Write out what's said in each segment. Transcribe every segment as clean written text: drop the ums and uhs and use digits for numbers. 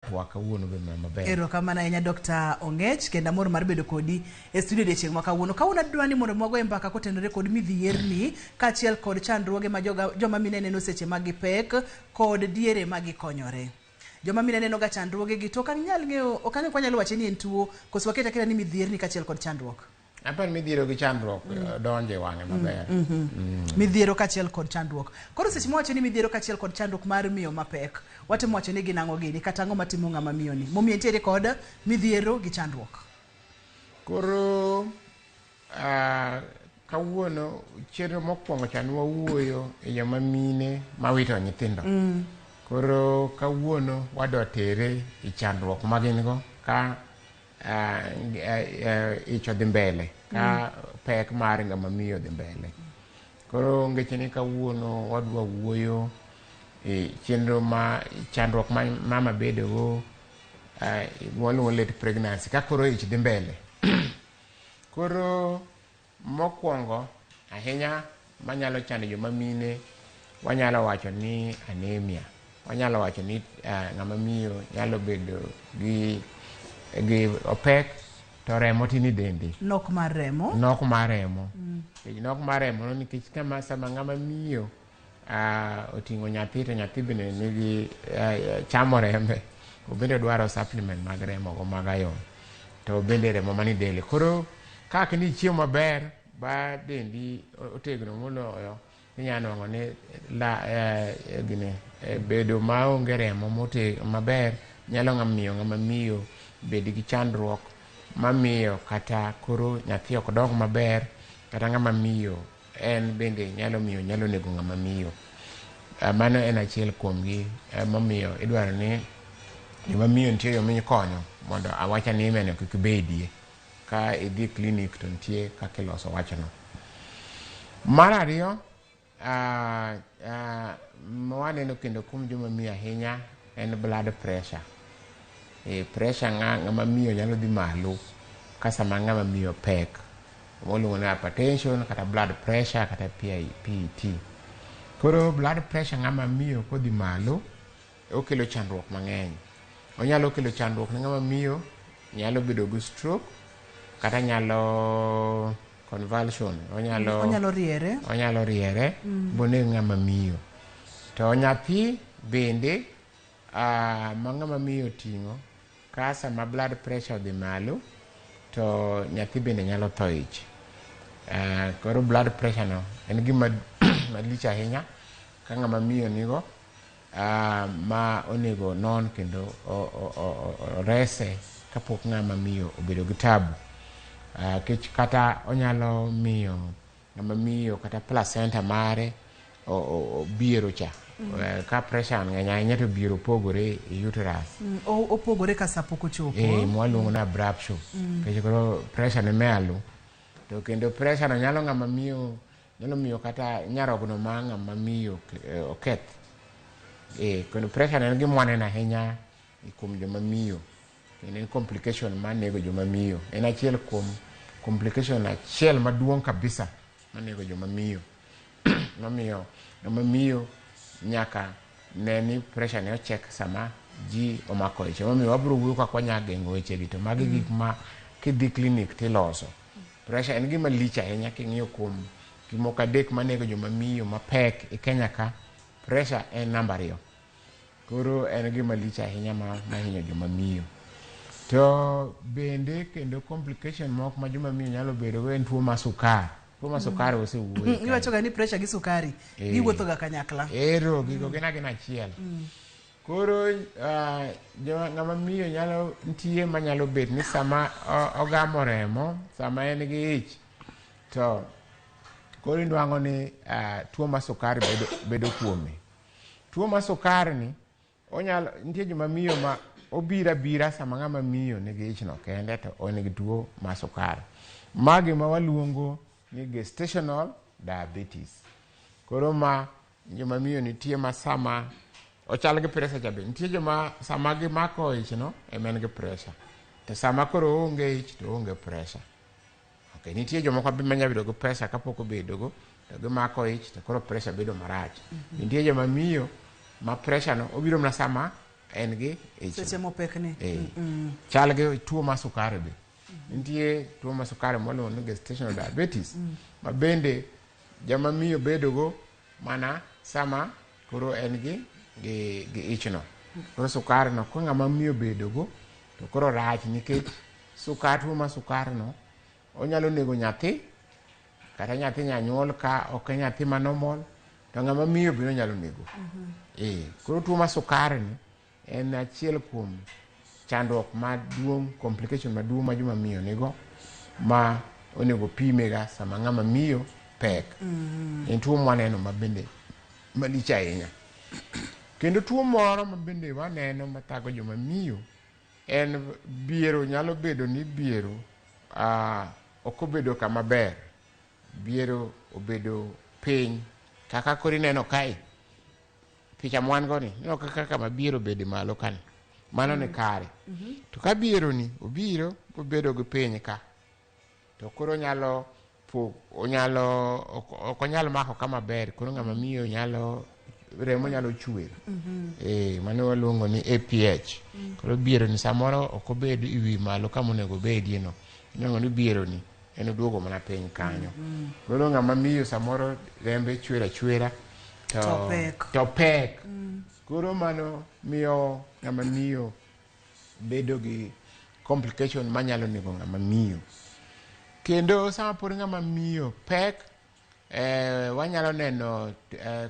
Twak kawuono be maber. Erokamano ahinya Dr. Ong'ech, kendo amor mar bedo kodi e studio odiechieng' ma kawuono. Kawuono adwa ni mondo wagoye mbaka kotenore kod midhierni kaachiel kod chandruoge ma joma mine neno seche ma gipek kod diere ma gikonyore. Joma mine neno ga chandruoge gi to ok anyal ng'eyo, ok anyal kwanyalo wache ni en tuo, koso waket aketa ni midhierni kaachiel kod chandruok. Aparo midhiero gi chandruok donjo e wang'e maber. Midhiero kaachiel kod chandruok. Koro seche mawacho ni midhiero kaachiel kod chandruok mar miyo mapek, watemo wacho ni gin ang'o gini kata ang'o matimo ng'ama miyo ni momiyo entiere kod midhiero gi chandruok. Koro kawuono chenro mokwongo cha nwawuoyo e joma mine mawito nyithindo. Koro kawuono wadwa tere e chandruok ma gin go ka ich odhi mbele ka pek mar ng'ama miyo odhi mbele. Koro ngeche ni kawuono wadwa wuoyo e chenro ma chandruok ma mama bedo go waluongo late pregnancy ka koro ich dhi mbele. Koro mokwongo ahinya manyalo chando joma mine wanyalo wacho ni anemia. Wanyalo wacho ni ng'ama miyo nyalo bedo gi opek to remo tin e dende. Nok mar remo. Nok mar remo. Nok mar remo no nikech kama sama ng'ama miyo oting'o nyathi to nyathi bende nigi chamo rembe, obende dwaro supplement mag remo go mag iron to bende remo mani dele. Koro ka ok ni chiemo maber ba dendi otegno moloyo, inyalo nwang'o ni gini bedo maonge remo maber nyalo miyo ng'ama miyo bed gi chandruok mamiyo kata koro nyathi ok dong maber, kata ng'ama miyo en bende nyalo miyo nyalo nego ng'ama miyo. Mano en achiel kuomgi momiyo idwaro ni joma miyo nitie yo mikonyo mondo awach anemia no kik bedie. Ka idhi clinic to nitie kaka iloso wachno. Mar ariyo, waneno kendo kuom joma miyo ahinya en blood pressure. Pressure ng'ama miyo nyalo dhi malo ka sama ng'ama miyo pek. Waluongo ni hypertension kata blood pressure kata PIPT. Koro blood pressure ng'ama miyo kodhi malo okelo chandruok mang'eny. Onyalo kelo chandruok ne ng'ama miyo, nyalo bedo gi stroke kata nyalo convulsion, onyalo riere. Onyalo riere boneg ng'ama miyo. To nyathi bende ma ng'ama miyo oting'o ka sama blood pressure odhi malo to nyathi bende nyalo tho ich. Koro blood pressure no en gima malich ahinya ka ng'ama miyo nigo ma onego non kendo orese kapok ng'ama miyo obedo gi tabu. Kech kata onyalo miyo ng'ama miyo kata placenta mare obiero cha. Ka pressure ng'eny ahinya to biero pogore e uterus. Opogore ka sa pok ochopo. Mwaluongo ni abruption. Nikech koro pressure ni malo. To kendo pressure no nyalo ng'ama miyo nyalo miyo kata nyarogno ma ng'ama miyo oketh. Kendo pressure en gima waneno ahinya kuom joma miyo. Kendo en complication manego joma miyo. En achiel kuom complication achiel maduong' kabisa manego joma miyo. Mamiyo joma miyo nyaka ne ni pressure ne ochek sama ji omako ich. Emomiyo wabiro wuoyo kaka wanyalo geng'o weche gi to magi gik ma kidhi clinic tiloso. Pressure en gima lich ahinya king'iyo kuom gik moko adek manego joma miyo mapek e Kenya ka, pressure en namba 2. Koro en gima lich ahinya mahinyo joma miyo. To bende kendo complication moko ma joma miyo nyalo bedo go en tuo mar sukari. Tuo mar sukari osewuoye. Iwacho ga ni pressure gi sukari giwuotho ga kanyakla. Ero gigo gin agina achiel. Koro ng'ama miyo nyalo nitie manyalo bet ni sama ogamo remo sama en gi ich to koro inwang'o ni tuo mar sukari bedo kuome. Tuo mar sukari ni onyalo nitie joma miyo ma obiro abira sama ng'ama miyo nigi ich no kende to en gi tuo mar sukari. Ma gima waluongo ni gestational diabetes. Koro ma joma miyo nitie ma sama ochal gi pressure cha be nitie joma sama gimako ich no ema en gi pressure. To sama koro oonge ich to oonge pressure. Okay, nitie jomoko be manyalo bedo gi pressure kapok obedo go to gimako ich to koro pressure bedo marach. Nitie joma miyo ma pressure no obiro mana sama en gi ich. Seche mopekni. Eh. Chal gi tuo mar sukari be. Nitie tuo mar sukari mwaluongo ni gestational diabetes ma bende jama miyo bedogo mana sama koro en gi ichno. Koro sukari no ka ng'ama miyo bedogo to koro rach nikech sukar tuo mar sukari no onyalo nego nyathi kata nyathi nyanyuol ka ok en nyathi ma normal to ng'ama miyo bende onyalo nego. Eh, koro tuo mar sukari ni en achiel kuom chandruok maduong', complication maduong' ma joma miyo nigo ma onego pime ga sama ng'ama miyo pek. En tuo mwaneno ma bende malich ahinya. Kendo tuo moro ma bende waneno mathago joma miyo en biero. Nyalo bedo ni biero ok obedo kama ber. Biero obedo piny kaka koro ineno kae picha mwan go ni ineno kaka kama biero obedo malo kani mano ni kare. To ka biero ni obiro obedo gi piny ka to koro nyalo onyalo ok onyal mako kama ber, koro ng'ama miyo nyalo remo nyalo chwer. Eh, mano waluongo ni APH. Koro biero ni samoro ok obed e wi malo kama onego obedie no, iluongo ni biero ni en oduogo mana piny kanyo. Koro ng'ama miyo samoro rembe chwer achwera to, To pek. To pek. Koro mano miyo ng'ama miyo bedo gi complication manyalo nego ng'ama miyo. Kendo sama pod ng'ama miyo pek, wanyalo neno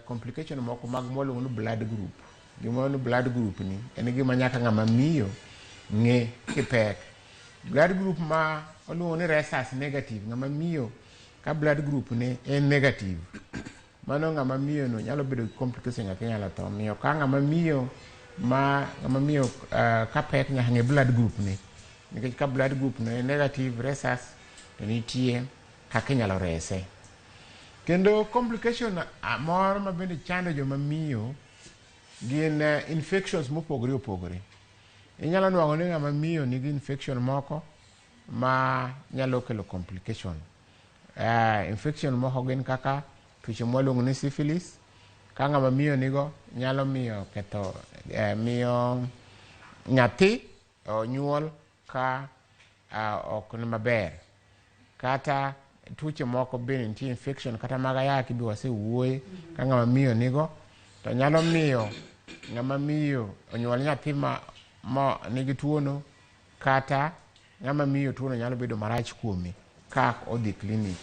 complication moko mag mwaluongo ni blood group. Gima ni blood group ni en gima nyaka ng'ama miyo ng'e kipek. Blood group ma waluongo ni rhesus negative, ng'ama miyo ka blood group ne en negative, mano ng'ama miyo no nyalo bedo gi complication, nyathi nyalo tho. Omiyo ka ng'ama miyo ma ng'ama miyo ka pek nyaka ng'e blood group ne, nikech ka blood group no en negative rhesus to nitie kaka inyalo rese. Kendo complication moro ma bende chando joma miyo gin infections mopogore opogore. Inyalo nwang'o ni ng'ama miyo nigi infection moko ma nyalo kelo complication. Infection moko gin kaka tuoche mwaluongo ni syphilis. Ka ng'ama miyo nigo nyalo miyo ketho miyo nyathi onyuol ka ok ni maber. Kata tuoche moko bende nitie infection kata mag ayaki be wasewuoye. Ka ng'ama miyo nigo to nyalo miyo ng'ama miyo onyuol nyathi ma nigi tuono, kata ng'ama miyo tuono nyalo bedo marach kuome ka odhi klinik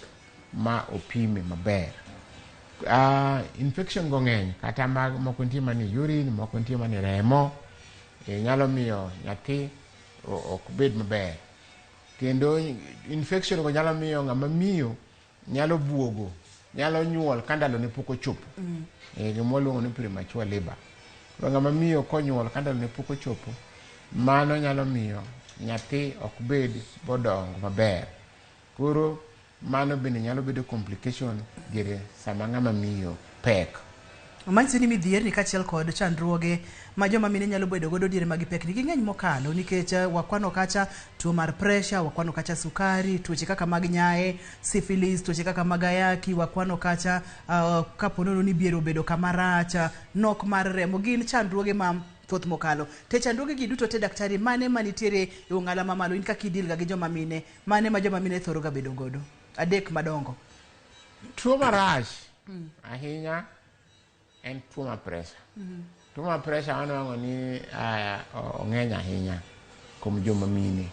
ma opime maber. Infection go ng'eny, kata mag moko nitie manie urine, moko nitie manie remo, nyalo miyo nyathi ok bed maber. Kendo infection go nyalo miyo ng'ama miyo nyalo buogo, nyalo nyuol ka ndalone pok ochopo. Gima waluongo ni premature labor. Koro ng'ama miyo konyuol ka ndalone pok ochopo, mano nyalo miyo nyathi ok bed bodongo maber. Koro mano bende nyalo bedo complication diere sama ng'ama miyo pek. Manyiso ni midhierni kaachiel kod chandruoge ma joma mine nyalo bedo godo diere mag pekni ging'eny mokalo, nikech wakwano kacha tuo mar pressure, wakwano kacha sukari, tuoche kaka mag nyae, syphilis, tuoche kaka mag ayaki, wakwano kacha kapo nono ni biero obedo kama rach, nok mar remo, gin chandruoge ma thoth mokalo. Te chandruoge gi duto te, daktari, mane manitiere e ong'ala mamalo in kaka idil ga gi joma mine, mane ma joma mine thoro ga bedo godo? Adek madongo. Tuo marach ahinya en tuo mar pressure. Tuo mar pressure wanwang'o ni ong'eny ahinya kuom joma mine.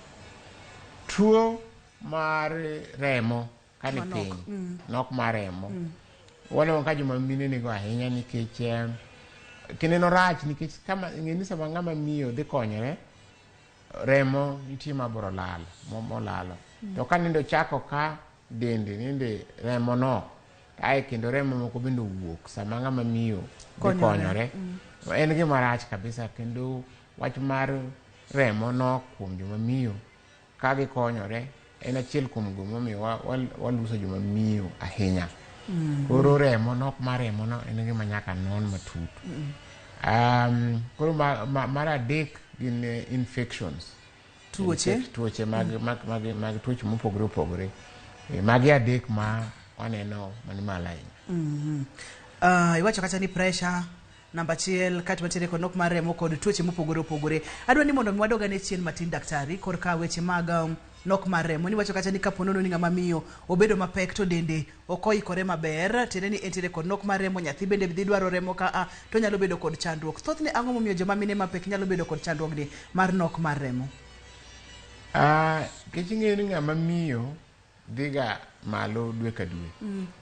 Tuo mar remo ka ni Manok. piny, nok mar remo. Waneno ka joma mine nigo ahinya nikech kineno rach, nikech kama ing'e ni sama ng'ama miyo dhi konyore, remo nitie mabiro lal, molalo. To ka nindo chako ka dende ninde remo nok, ae kendo remo moko bende owuok sama ng'ama miyo dhi Konyore. konyore. En gima rach kabisa. Kendo wach mar remo nok kuom joma miyo ka gikonyore en achiel kuom gimomiyo waluso joma miyo ahinya. Koro remo nok mar remo no en gima nyaka non matut. Koro mar adek gin infections. Tuoche. Tuoche mag tuoche mopogore opogore. Magi adek ma waneno mani malo ahinya. Iwacho kacha ni pressure, Namba achiel kaeto wantiere kod nok mar remo kod tuoche mopogore opogore. Adwa ni mondo mi wadog ane chien matin daktari korka weche mag nok mar remo. Niwacho kacha ni kapo nono ni ng'ama miyo obedo mapek to dende ok oikore maber, tiende ni entiere kod nok mar remo, nyathi bende dhi dwaro remo ka a to nyalo bedo kod chandruok. Thothne ang'o momiyo joma mine mapek nyalo bedo kod chandruogni mar nok mar remo? Nikech ing'eyo ni ng'ama miyo dhiga malo dwe ka dwe.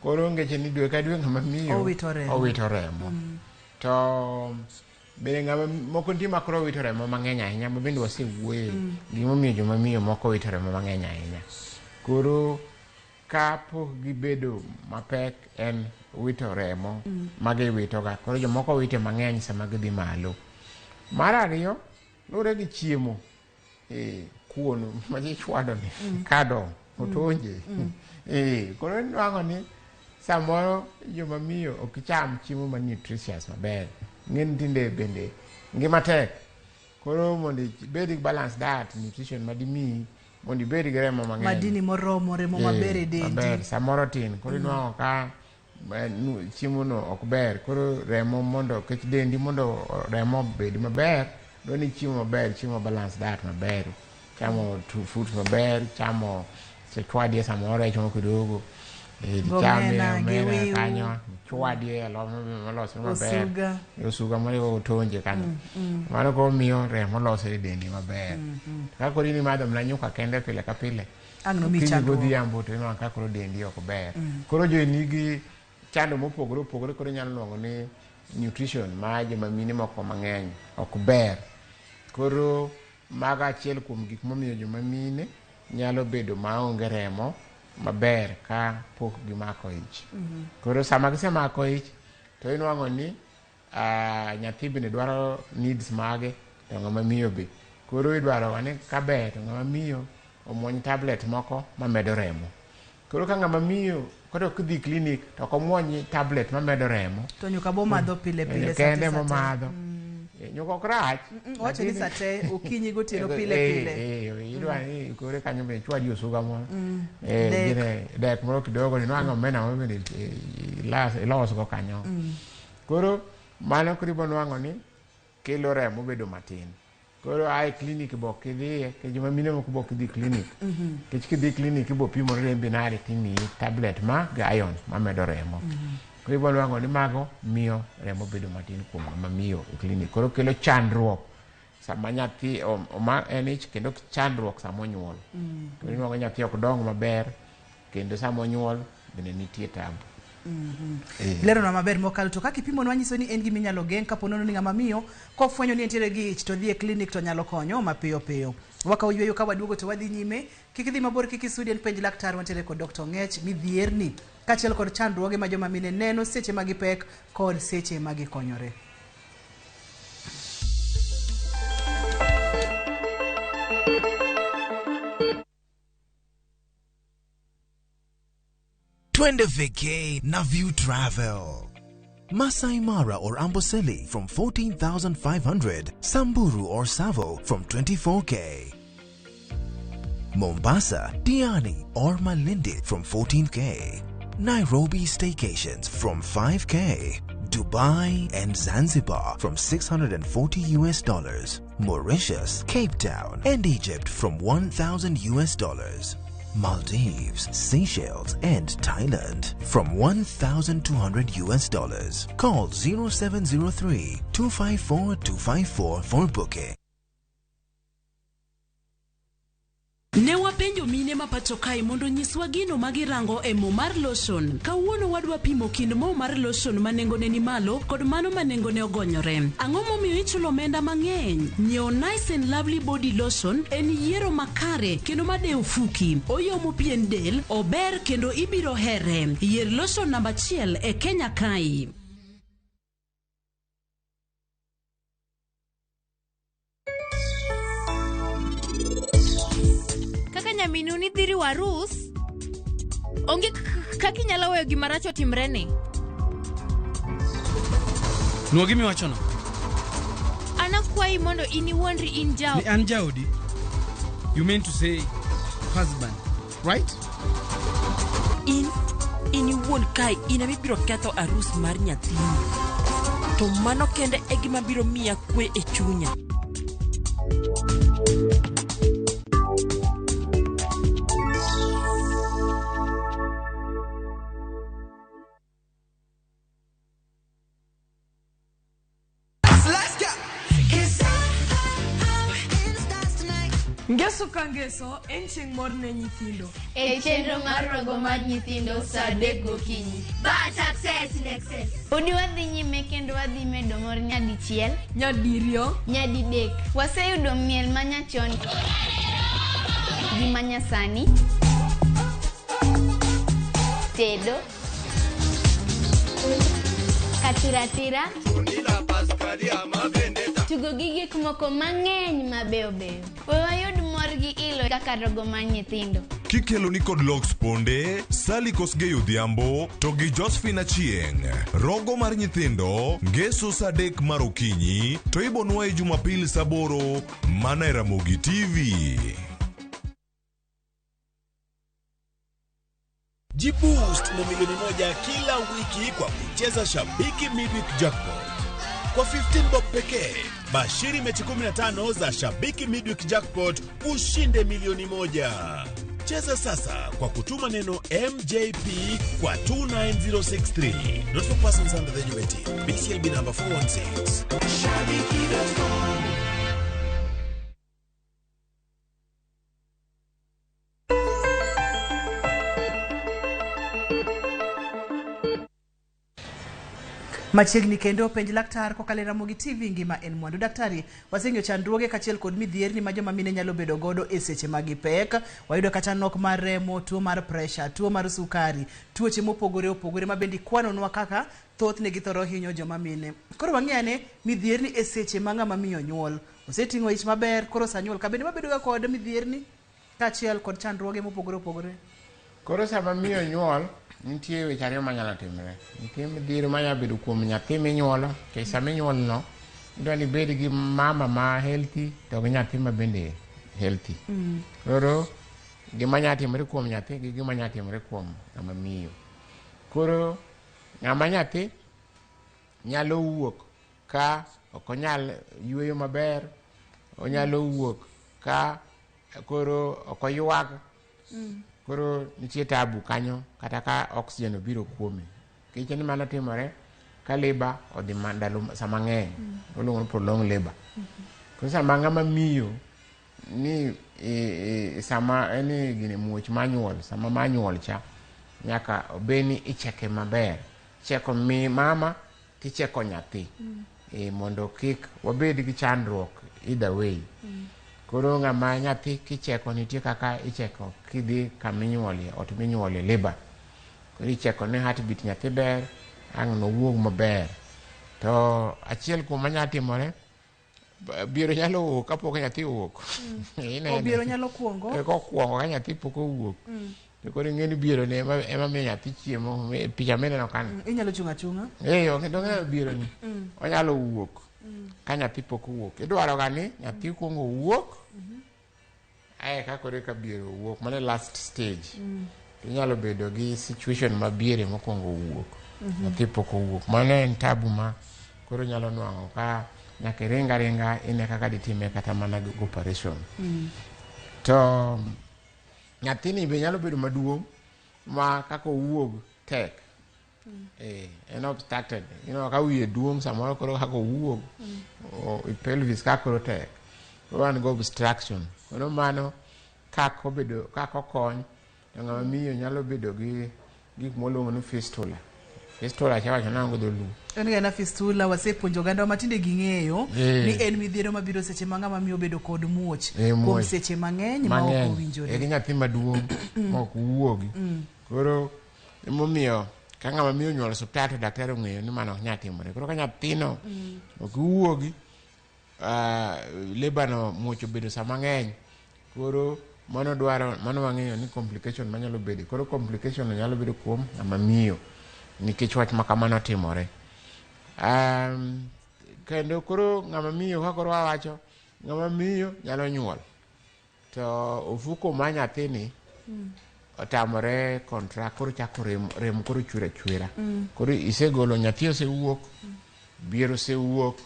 Koro ngeche ni dwe ka dwe ng'ama miyo Owito remo. Owito remo. To bende ng'ama moko nitie ma koro wito remo mang'eny ahinya ma bende wasewuoye gimomiyo joma miyo moko wito remo mang'eny ahinya. Koro kapok gibedo mapek en wito remo ma giwitoga. Koro jomoko wite mang'eny sama gidhi malo. Mar ariyo, luwore gi chiemo. Kuon ma ji chwado ni, kado, otonje. Koro inwang'o ni samoro joma miyo ok cham chiemo ma nutritious maber. Ng'eny tinde bende ngima tek. Koro mondo ibed gi balanced diet, nutrition madimiyi mondo ibed gi remo mang'eny. Madini moromo, remo maber e dendi. Maber, samoro tin. Koro inwang'o ka chiemo no ok ber. Koro remo mondo kech dendi mondo remo obed maber, dwaro ni chiemo maber, chiemo balanced diet maber. Chamo fruits maber, chamo chwadie samoro rech moko kidogo. Gomena, Chame omena gi wiu. kanyo, chwadie alot molosre maber. Osuga. Osuga moriwo otonje kanyo. Mano koro miyo remo losre e dendi maber. Ka koro in imadho mana nyuka kende pile ka pile, Ang' nomi okinyi chandruok. godhiambo to inwang'o ka koro dendi ok ber. Koro jogi nigi chando mopogore opogore, koro inyalo luongo ni nutrition ma joma mine moko mang'eny ok ber. Koro mago achiel kuom gik momiyo joma mine nyalo bedo maonge remo maber ka pok gimako ich. Koro sama gisemako ich to inwang'o ni nyathi bende dwaro needs mage to ng'ama miyo be. Koro idwaro ni kaber to ng'ama miyo omuony tablet moko mamedo remo. Koro ka ng'ama miyo koro kidhi clinic to ok omuony tablet mamedo remo. To nyuka bomadho pile pile kende sate sate. momadho. Nyuka ok rach. Wacho ni lakini- sate okinyi gotieno pile pile. Idwa ni kore kanyo be chwadi osuga moro. Dek. Gine, dek moro kidogo ninwang'o omena moro bende ilosgo kanyo. Koro mano koro ibo nwang'o ni kelo remo bedo matin. Koro ae clinic bo kidhiye, nikech joma mine moko bo kidhi clinic. Nikech kidhi clinic ibo pimo rembi nade timiyi tablet ma gi iron mamedo remo. Koro ibo nwang'o ni mago miyo remo bedo matin kuom ng'ama miyo e clinic. Koro kelo chandruok sama nyathi oma en ich kendo chandruok sama onyuol. Koro inwang'o nyathi ok dong maber kendo sama onyuol bende nitie tabu. Leronwa maber mokalo to kaka ipimonwa nyiso ni en gima inyalo geng' kapo nono ni ng'ama miyo kofwenyo ni entiere gi ich to dhi e klinik to nyalo konyo mapiyo piyo. Wakawo yweyo ka waduogo to wadhi nyime. Kik idhi mabor kik isudi en penj laktar wantiere kod Dr. Ong'ech midhierni kaachiel kod chandruoge ma joma mine neno seche ma gipek kod seche ma gikonyore. Twende vacay na View Travel. Masai Mara or Amboseli from 14,500, Samburu or Savo from 24K. Mombasa, Diani or Malindi from 14K. Nairobi staycations from 5K. Dubai and Zanzibar from $640 US. Mauritius, Cape Town and Egypt from $1,000 US. Maldives, Seychelles and Thailand from $1,200 US. Call 0703 254 254 for booking. Ne wapenjo mine ma pacho kae mondo nyiswa gino ma girango e mo mar lotion. Kawuono wadwa pimo kind mo mar lotion ma nengone ni malo kod mano ma nengone ogonyore. Ang'o momiyo ichulo omenda mang'eny? Nyiewo Nice and Lovely Body Lotion en yiero makare kendo madewo fuki. Oyomo pien del, ober kendo ibiro here. Yier lotion namba achiel e Kenya kae. Kaka nyaminu ni dhi riwo arus, onge kaka inyalo weyo gima rach otimreni. Nwo gimiwachono. An akwayi mondo in iwuondri in jao. Ni an jaodi. You mean to say husband, right? In iwuon kae in ema ibiro ketho arus mar nyathini. To mano kende e gima biro miya kwe e chunya. Ngeso ka ngeso en chieng' mor ne nyithindo. E chenro mar rogo mar nyithindo saa 3 gokinyi. But success in excess. Podi wadhi nyime kendo wadhi medo mor nyadichiel, Nyadiriyo, nyadidek. Waseyudo miel manyachon gi manyasani, tedo, katiratira, tugo gi gik moko mang'eny mabeyo beyo. We wayud mor gi ilo kaka rogo mar nyithindo. Kikelo ni kod Lox Ponde, Sally Kosgei Odhiambo to gi Josephine Achieng'. Rogo mar nyithindo, ngeso saa 3 mar okinyi to ibonwaye Jumapil saa 8 mana e Ramogi TV. Jiboost na milioni 1 kila wiki kwa kucheza Shabiki Midweek Jackpot. Kwa 15 bob pekee, bashiri mechi 15 za Shabiki Midweek Jackpot ushinde milioni 1. Cheza sasa kwa kutuma neno MJP kwa 29063. Not for persons under the age of 18. BCLB number 416. Shabiki.com. Machiegni kendo penj laktar kokalo e Ramogi TV ngima en mwandu. Daktari, waseng'eyo chandruoge kaachiel kod midhierni ma joma mine nyalo bedo godo e seche ma gipek. Wayudo kata nok mar remo, tuo mar pressure, tuo mar sukari, tuoche mopogore opogore ma bende ikwanonwa kaka thothne githoro hinyo joma mine. Koro wang'i ane midhierni e seche ma ng'ama miyo nyuol. Oseting'o ich maber, koro sa nyuol ka bende wabedo ga kod midhierni kaachiel kod chandruoge mopogore opogore. Koro sama miyo nyuol, nitie weche ariyo manyalo timore. Nitie midhiero manyalo bedo kuom nyathi minyuolo, nikech sama inyuol no, idwa ni ibed gi mama ma healthy to gi nyathi ma bende healthy. Koro gima nyalo timore kuom nyathi gi gima nyalo timore kuom ng'ama miyo. Koro ng'ama nyathi nyalo wuok ka ok onyal yueyo maber, onyalo wuok ka koro ok oywag. Koro nitie tabu kanyo kata ka oxygen obiro kuome. Nikech ni mano timore ka labor odhi ndalo sama ng'eny. Oluongo ni prolonged labor. Koro sama ng'ama miyo ni sama en gine muoch manyuol, sama manyuol cha nyaka obed ni icheke maber. Icheko mi mama ticheko nyathi. Mondo kik wabed gi chandruok either way. Koro ng'ama nyathi kicheko nitie kaka icheko kidhi kama inyuolie, ot minyuolie labor. Koro icheko ni heartbeat nyathi ber, ang' nowuog maber. To achiel kuom manyalo timore, biero nyalo wuok kapok nyathi owuok. Inene. Obiero nyalo kuongo. Kokuongo ka nyathi pok owuok. To koro ing'e ni biero ni ema miyo nyathi chiemo, picha mineno kanyo. Inyalo chung' achung'a. Ok donge biero ni. Onyalo wuok. Ka nyathi pok owuok. Idwaro ga ni nyathi kuongo owuok. Ae ka koro eka biero owuok, mano e last stage. Inyalo bedo gi situation ma biere mokwongo owuok. Nyathi pok owuok. Mano en tabu ma koro nyalo nwang'o ka nyaka iring aringa ine kaka ditime kata mana gi operation. To nyathini be nyalo bedo maduong' ma kaka owuog tek. En obstructed. Ka wiye duong' samoro koro kaka owuog, pelvis ka koro tek. Koro wan gi obstruction. Koro mano kaka obedo, kaka okony, to ng'ama miyo nyalo bedo gi gik moluongo ni fistula. Fistula cha wacho nang'o gi dholuo? En ga na fistula wasepuonjo oganda matinde ging'eyo ni en midhiero mabiro seche ma ng'ama miyo obedo kod muoch kuom seche mang'eny ma ok owinjore. Gi nyathi maduong' ma ok wuogi. Koro emomiyo ka ng'ama miyo onyuol osiptal to daktari ong'eyo ni mano ok nyal timore. Koro ka nyathino ok wuogi, labor no muoch obedo sama ng'eny. Koro mano dwaro, mano wang'eyo ni complication manyalo bedo. Koro complication no nyalo bedo kuom ng'ama miyo nikech wach ma kamano timore. Kendo koro ng'ama miyo ka koro wawacho, ng'ama miyo nyalo nyuol. To ofuko mar nyathini otamore contract, koro chako rem, rem koro chwer achwera. Koro isegolo nyathi osewuok, Bier osewuok.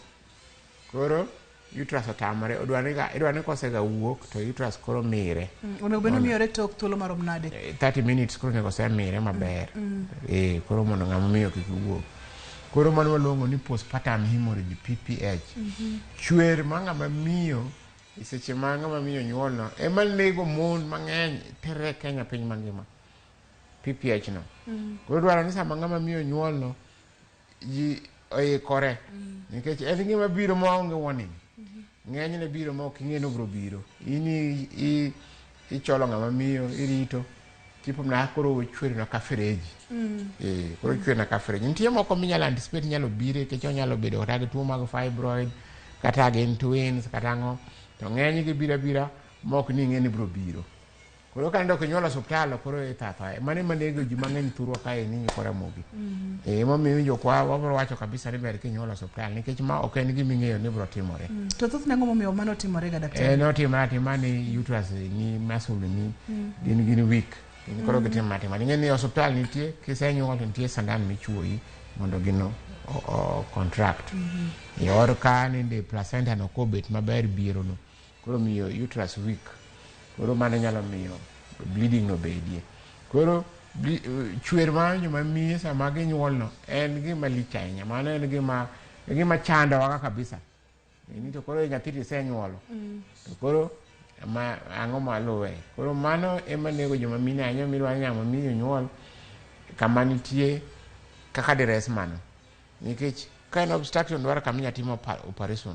Koro uterus otamore, idwa ni kosega wuok to uterus koro mire. Onego bed ni omiyore tok thuolo marom nade? 30 minutes koro onego osemire maber. Koro mondo ng'ama miyo kik wuog. Koro mano waluongo ni postpartum hemorrhage, PPH. Chwer ma ng'ama miyo e seche ma ng'ama miyo nyuol no ema nego mon mang'eny tere Kenya piny mangima. PPH no. Koro dwaro ni sama ng'ama miyo nyuol no ji oikore. Nikech en gima biro maonge warning. Ng'enyne biro ma ok ing'e ni obiro biro. In icholo ng'ama miyo, irito. Tipo na koro ochwer na ka fereji. Koro ochwer na ka fereji. Nitie moko minyalo anticipate nyalo biro nikech onyalo bedo kata gi tuo mag fibroid, kata gin twins, kata ang'o. To ng'eny gi biro abira ma ok ni ing'e ni biro biro. Koro ka ndok inyuolo osuptal koro ithatho. Mano ema nego ji mang'eny thurwa kae ni nyikwa Ramogi. Emomiyo iwinjo kwa wabiro wacho kabisa ni ber kinyuolo osuptal nikech ma ok en gima ing'eyo ni biro timore. To thothne ang'o momiyo mano timore ga daktari? Notimore atima ni uterus ni muscle ni gin weak. Gin koro gitimo atima. Ing'e ni osuptal nitie kisenyuol to nitie sandan michuoyi mondo gino o contract. Yor ka nende placenta no kobet maber biero no koro miyo uterus weak. Koro mano nyalo miyo bleeding no bedie. Koro chwer mar joma miyo sama ginyuol no en gima lich ahinya. Mano en gima chandowa kabisa. Ni to koro nyathi tisenyuolo. To koro ang'o maluwe. Koro mano ema nego joma mine ahinya midwa ni ng'ama miyo nyuol kama nitie kaka dires mano. Nikech ka en obstruction dwaro kama inyalo timo operation.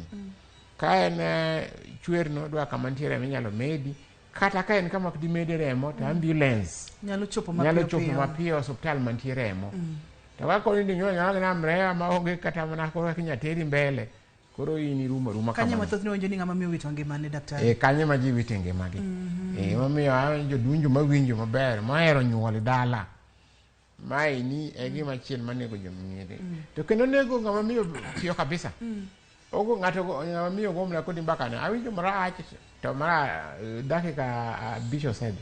Ka en chwer no dwaro kama nitie remo inyalo medi. Kata ka en kama ok dimede remo to ambulance nyalo chopo nyalo chopo mapiyo osuptal mantie remo. To ka koro ni nyuol nyalo gina mrewa maonge kata mana koro kaka inyalo teri mbele. Koro in irumo aruma Kanye kamano. ma thothne winjo ni ng'ama miyo wito ngimane daktari? Kanye ma ji wite ngimagi. Emomiyo awinjo jodunjo mawinjo maber mohero nyuol dala. Mae ni e gima chiel manego jomine. To kendo nego ng'ama miyo piyo kabisa. Ogo ng'ato ng'ama miyo go mna kodi mbaka ne awinjo marach to mara dakika 5 osedhi.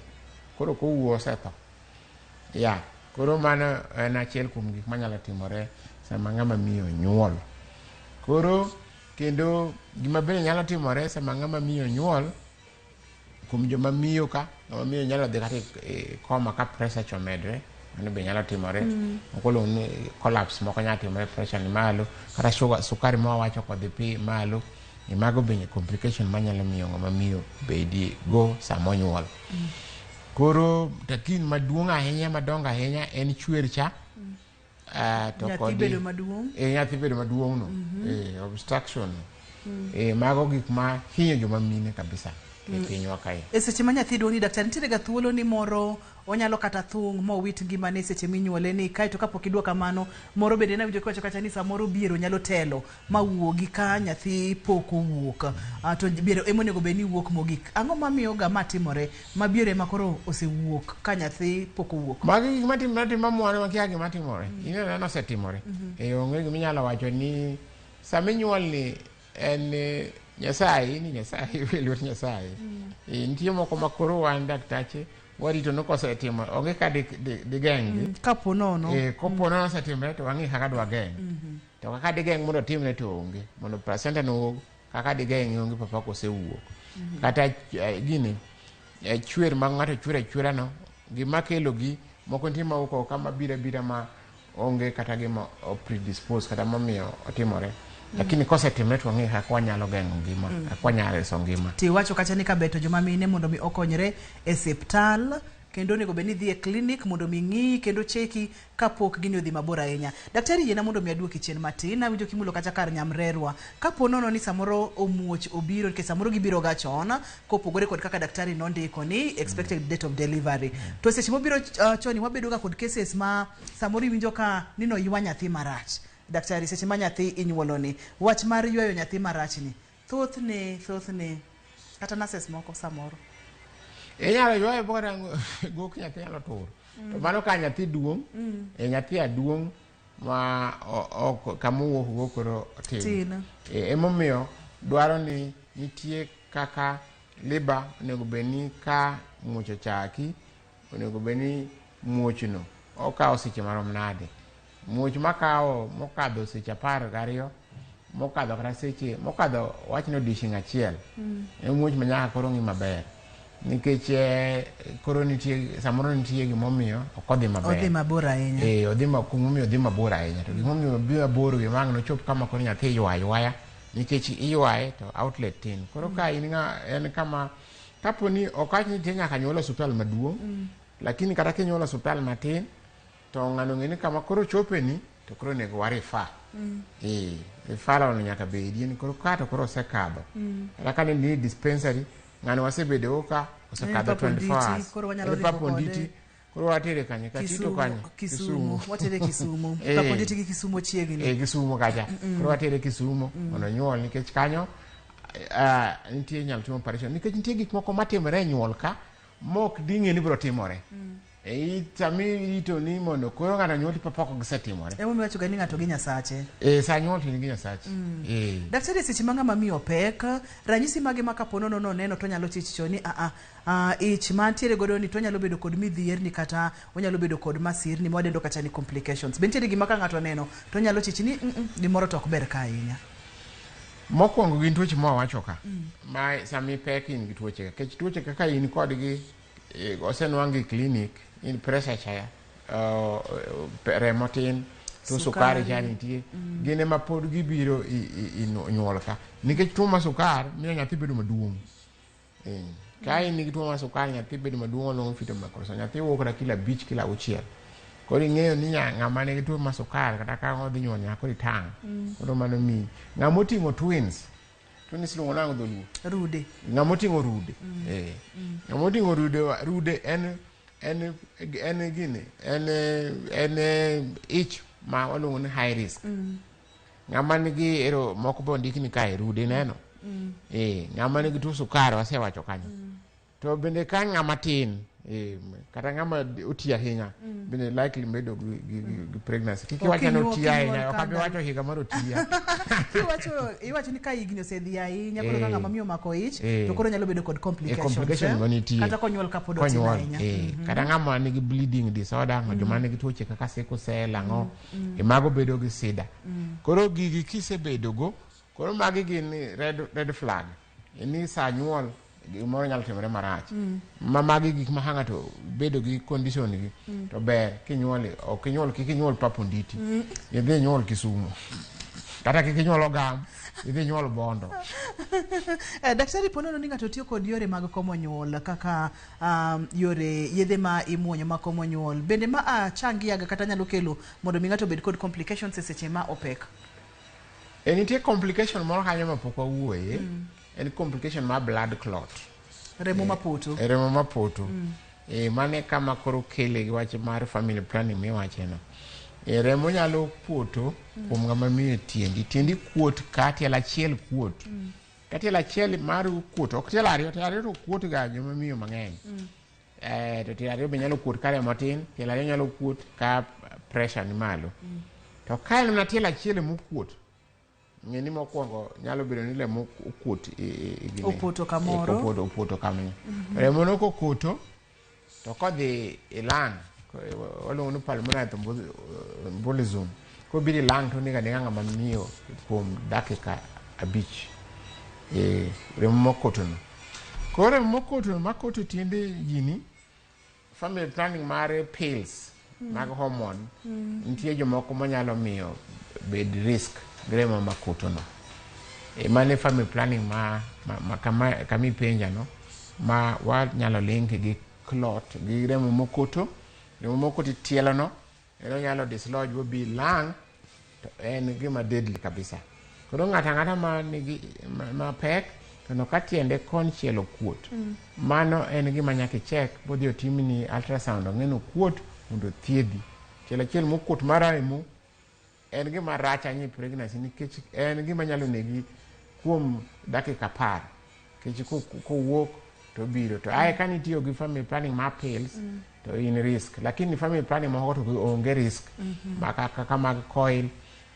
Koro kowuo osetho. Ya, koro mano en achiel kuom gik manyalo timore sama ng'ama miyo nyuol. Koro kendo gima bende nyalo timore sama ng'ama miyo nyuol kuom joma miyo ka ng'ama miyo nyalo dhi kata e koma ka pressure cha omedre. Mano be nyalo timore. Moko iluongo ni collapse moko nyalo timore pressure ni malo kata sukari ma wawacho kodhi pi malo. Mago bende complication manyalo miyo ng'ama miyo bedi go sama onyuol. Koro takin maduong' ahinya madongo ahinya en chwer cha. To Nyathi kodi bedo maduong'. Nyathi bedo maduong' no. Obstruction. Mago gik ma hinyo joma mine kabisa e pinywa kae. E seche ma nyathi duong' ni daktari nitiere ga thuolo ni moro onyalo kata thung' mowit ngimane seche minyuole ni kaeto kapok idwoko kamano moro bende nawinjo kiwacho kacha ni samoro biero nyalo telo ma wuogi ka nyathi pok owuok. To biero ema onego bed ni wuok mogik. Ang'o mamiyo ga ma timore ma biero ema koro osewuok ka nyathi pok owuok? Magi gik matimore atima mwana makia gima timore. Ineno neno osetimore. Onge gima inyalo wacho ni sama inyuol ni en Nyasaye ni Nyasaye lwet Nyasaye. Nitie moko ma koro wan daktache warito no kosetimo onge ka digeng'gi. Kapo nono. Kopo nono osetimore to wang'i kaka dwageng'. To kaka digeng' mondo otimre to onge. Mondo placenta no owuog kaka digeng' onge papa kosewuok. Kata gini chwer ma ng'ato chwer achwera no gima kelo gi moko nitie ma wuok oko kama biro abira ma onge kata gima predispose kata momiyo otimore. Lakini kosetimre to wang'e kaka wanyalo geng'o ngima, kaka wanyalo reso ngima. Tiwacho kacha ni kabeto joma mine mondo mi okonyre e osiptal kendo onego bed ni idhi e klinik mondo mi ng'i kendo cheki kapok gini odhi mabor ahinya. Daktari yiena mondo mi aduoki chien matin, awinjo kimulo kacha kar nyamrerwa. Kapo nono ni samoro omuoch obiro nikech samoro gibiro ga chon kopogore kod kaka daktari nondiko ni expected date of delivery. To seche mobiro chon wabedo ga kod cases ma samoro iwinjo ka ni noywa nyathi marach. Daktari seche ma nyathi inyuolo ni wach mar ywayo nyathi marach ni thothne kata nurses moko samoro inyalo ywayo kata gok nyathi nyalo tur. To mano ka nyathi duong', nyathi aduong' ma ok kama owuok go koro tin. Emomiyo dwaro ni nitie kaka liba onego bed ni ka muoch ochaki onego bed ni muochno okawo seche marom nade. Muoch makawo mokadho seche 12 Mokadho kata seche mokadho wach ni odiochieng' achiel. En muoch ma nyaka koro ng'i maber. Nikech koro nitie samoro nitie gimomiyo ok odhi maber. Odhi mabor ahinya. Odhi ma kumomiyo odhi mabor ahinya. To gimomiyo odhi mabor gi wang' nochop kama koro nyathi ywa ywaya nikech iywaye to outlet tin. Koro ka in ng'a en kama kapo ni ok awach ni nitie nyaka nyuol e osiptal maduong', lakini kata kinyuol e osiptal matin to ng'ano ng'e ni kama koro chope ni to koro onego wa refer. Referral no nyaka bedie ni koro ka to koro osekadho. Kata ka ne ni dispensary ng'ano wasebedo ka osekadho En Papa 24 hours. Onditi, koro wanyalo En Papa ringo kode. Onditi, koro watere kanye Katito kanye Kisumu. Watere Kisumu. Papa Onditi gi Kisumu chiegni. Kisumu kacha. Koro watere Kisumu mondo onyuol nikech kanyo nitie inyalo tim operation nikech nitie gik moko matimore e nyuol ka mok ding'e ni biro timore. Sami irito ni mondo koro ng'ato nyuol to pok gisetimore. Emomiyo iwacho ga ni ng'ato gi Nyasache. Sa nyuol to in gi Nyasachi. Daktari, seche ma ng'ama miyo pek, ranyisi mage ma kapo nono noneno to onyalo chich cho ni a a ich mantiere godo ni to onyalo bedo kod midhierni kata onyalo bedo kod masirni mwadendo kata ni complications. Be nitiere gima ka ng'ato oneno to onyalo chich ni gimoro to ok ber ka ahinya? Mokwongo gin tuoche mwawacho ka. Ma sami pek in gi tuoche ka. Nikech tuoche kaka in kodgi osenwang'gi e clinic, in pressure cha, remo tin, tuo sukari cha nitie. Gin ema pod gibiro i nyuol ka. Nikech tuo mar sukar miyo nyathi bedo maduong'. Ka in gi tuo mar sukar nyathi bedo maduong' oluongo fetal macrosomia. Nyathi wuok kata kilo 5 kilo 6. Koro ing'eyo ni ng'ama nigi tuo mar sukar kata ka odhi nyuol nyaka koro itang'. Koro mano miyi. Ng'ama oting'o twins. Twins iluongo nang'o dholuo? Rude. Ng'ama oting'o rude. Ng'ama oting'o rude, rude en gini, en ich ma waluongo ni high risk. Ng'ama nigi ero moko be ondikni kae rude neno. Ng'ama nigi tuo sukar wasewacho kanyo. To bende ka ng'ama tin, kata ng'ama oti ahinya, bende likely bedo gi pregnancy. Kik iwach ni oti ahinya, ok abi wacho higa mar otiya. Iwacho ni ka higni osedhi ahinya, koro ka ng'ama miyo omako ich, to koro nyalo bedo kod complications. Complication manitie. Kata konyuol kapod otin ahinya. Kata ng'ama nigi bleeding disorder, joma nigi tuoche kaka sickle cell, ang'o, mago bedo gi sida. Koro gigi kisebedogo, koro magi gin red flag. Ni sa nyuol gimoro nyalo timore marach. Ma magi gik ma ka ng'ato bedo gi condition gi, to ber kinyuol, ok inyuol, kik inyuol Papa Onditi. Idhi inyuol Kisumu. Kata kik inyuol Ogam, idhi inyuol Bondo. Daktari, po nono ni ng'ato tiyo kod yore mag komo nyuol kaka yore yedhe ma imuonyo mag komo nyuol, bende ma changiaga kata nyalo kelo mondo mi ng'ato obed kod complications e seche ma opek? Nitie complication moro kanyo ma pok wawuoye. En complication mar blood clot. Remo mapoto. Remo mapoto. Mane kama koro kele gi wach mar family planning miwacheno. Remo nyalo poto kuom ng'ama miyo tiendi. Tiendi kuot ka tielo achiel kuot. Ka tielo achiel mar kuot, ok tielo ariyo, tielo ariyo to kuot ga joma miyo mang'eny. To tielo ariyo be nyalo kuot ka remo tin, tielo ariyo nyalo kuot ka pressure ni malo. To ka en mana tielo achiel emokuot, ng'e ni mokwongo nyalo bedo ni remo okuot e gine. Opoto kamoro. Opoto kamoro. Remo no kopoto, to kodhi e lung, waluongo ni pulmonary embolism. Kobiro e lung to onego anega ng'ama miyo kuom dakika 5. Remo mokotono. Koro remo mokotono makoto tiende gini, family planning mar pills mag hormone, nitie jomoko manyalo miyo bed risk gi remo makotono. Mane family planning ma kama ipenja no, ma wanyalo link gi clot gi remo mokoto. Remo mokoto tielo no, en onyalo dislodge bobi lung, to en gima deadly kabisa. Koro ng'ato ang'ata ma nigi ma pek, to no ka tiende konchiel okuot, mano en gima nyaka icheck bodhi otimni ultrasound ong'e ni okuot mondo othiedhi. Tielo achiel mokuot mar remo en gima rach ahinya e pregnancy nikech en gima nyalo negi kuom dakika 10. Nikech kowuok to obiro. To ae ka nitiyo gi family planning mar pills, to in risk. Lakini family planning moko to onge risk. Ma kaka mag coil,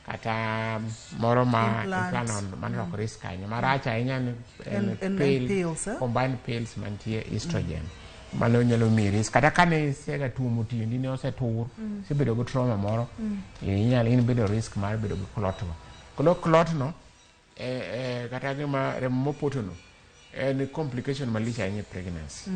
kata moro ma implant mano ok risk ahinya. Marach ahinya en pill, pills, combined pills mantie estrogen. Mano nyalo miyi risk. Kata kane isega tuomo tiendi ne osetur, isebedo gi trauma moro, inyalo in bedo risk mar bedo gi clot no. Koro clot no Kata gima remo mopotono en complication malich ahinya e pregnancy.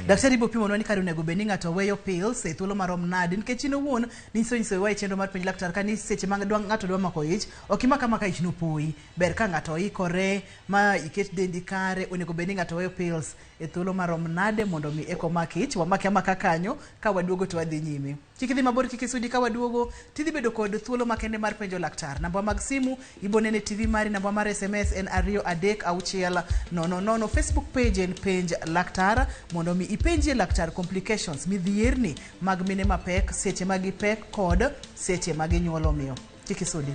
Daktari biro pimonwa ni kare onego bed ni ng'ato weyo pills e thuolo marom nade, nikech in owuon ninyiso nyisowa e chenro mar Penj Laktar ka ni seche ma ng'ato dwa mako ich, ok imak amaka ich nopoyi. Ber ka ng'ato oikore ma iket dendi kare, onego bed ni ng'ato weyo pills e thuolo marom nade mondo mi eka omak ich. Wamake amaka kanyo, ka waduogo to wadhi nyime. Kik idhi mabor, kik isudi. Ka waduogo tidhi bedo kod thuolo makende mar penjo laktar. Namba mag simu ibonene TV mari, namba mar SMS en 23600. Facebook page en Penj Laktar, mondo mi ipenjie laktar complications, midhierni mag mine mapek seche ma gipek kod seche ma ginyuolo miyo. Kik isudi.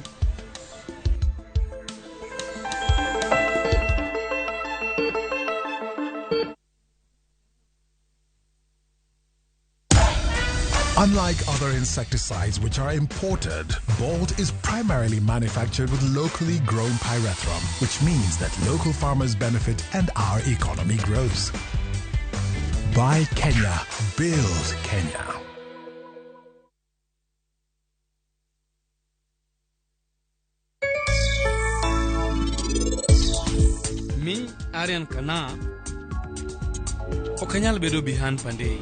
Unlike other insecticides which are imported, Bolt is primarily manufactured with locally grown pyrethrum, which means that local farmers benefit and our economy grows. Buy Kenya, build Kenya. Me, Aryan Kana, ok anyal bedo behind Pandey.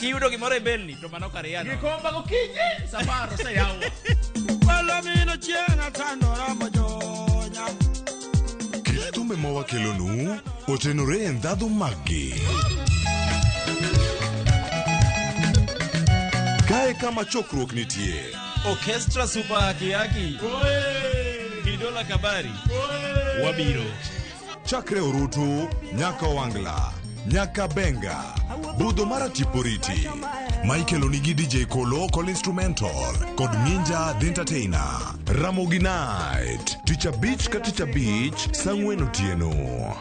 Kiyudo gimoro e belni to mano kar yano. Gikomba gokinyi safar oseyawo. Palomino chieng' atandora mojonya. Kit thumbe mawakelonu otenore e ndhadhu maggi. Kae kama chokruok nitie. Orchestra Super Haki Haki. Kidola Kabari. Wabiro. Chakre Orutu nyaka Wangla, nyaka Benga, budho mar Atiporiti. Michael onigi DJ Kolo Kol Instrumental kod Minja The Entertainer. Ramogi Night, tich abich ka tich abich, saa ang'wen otieno.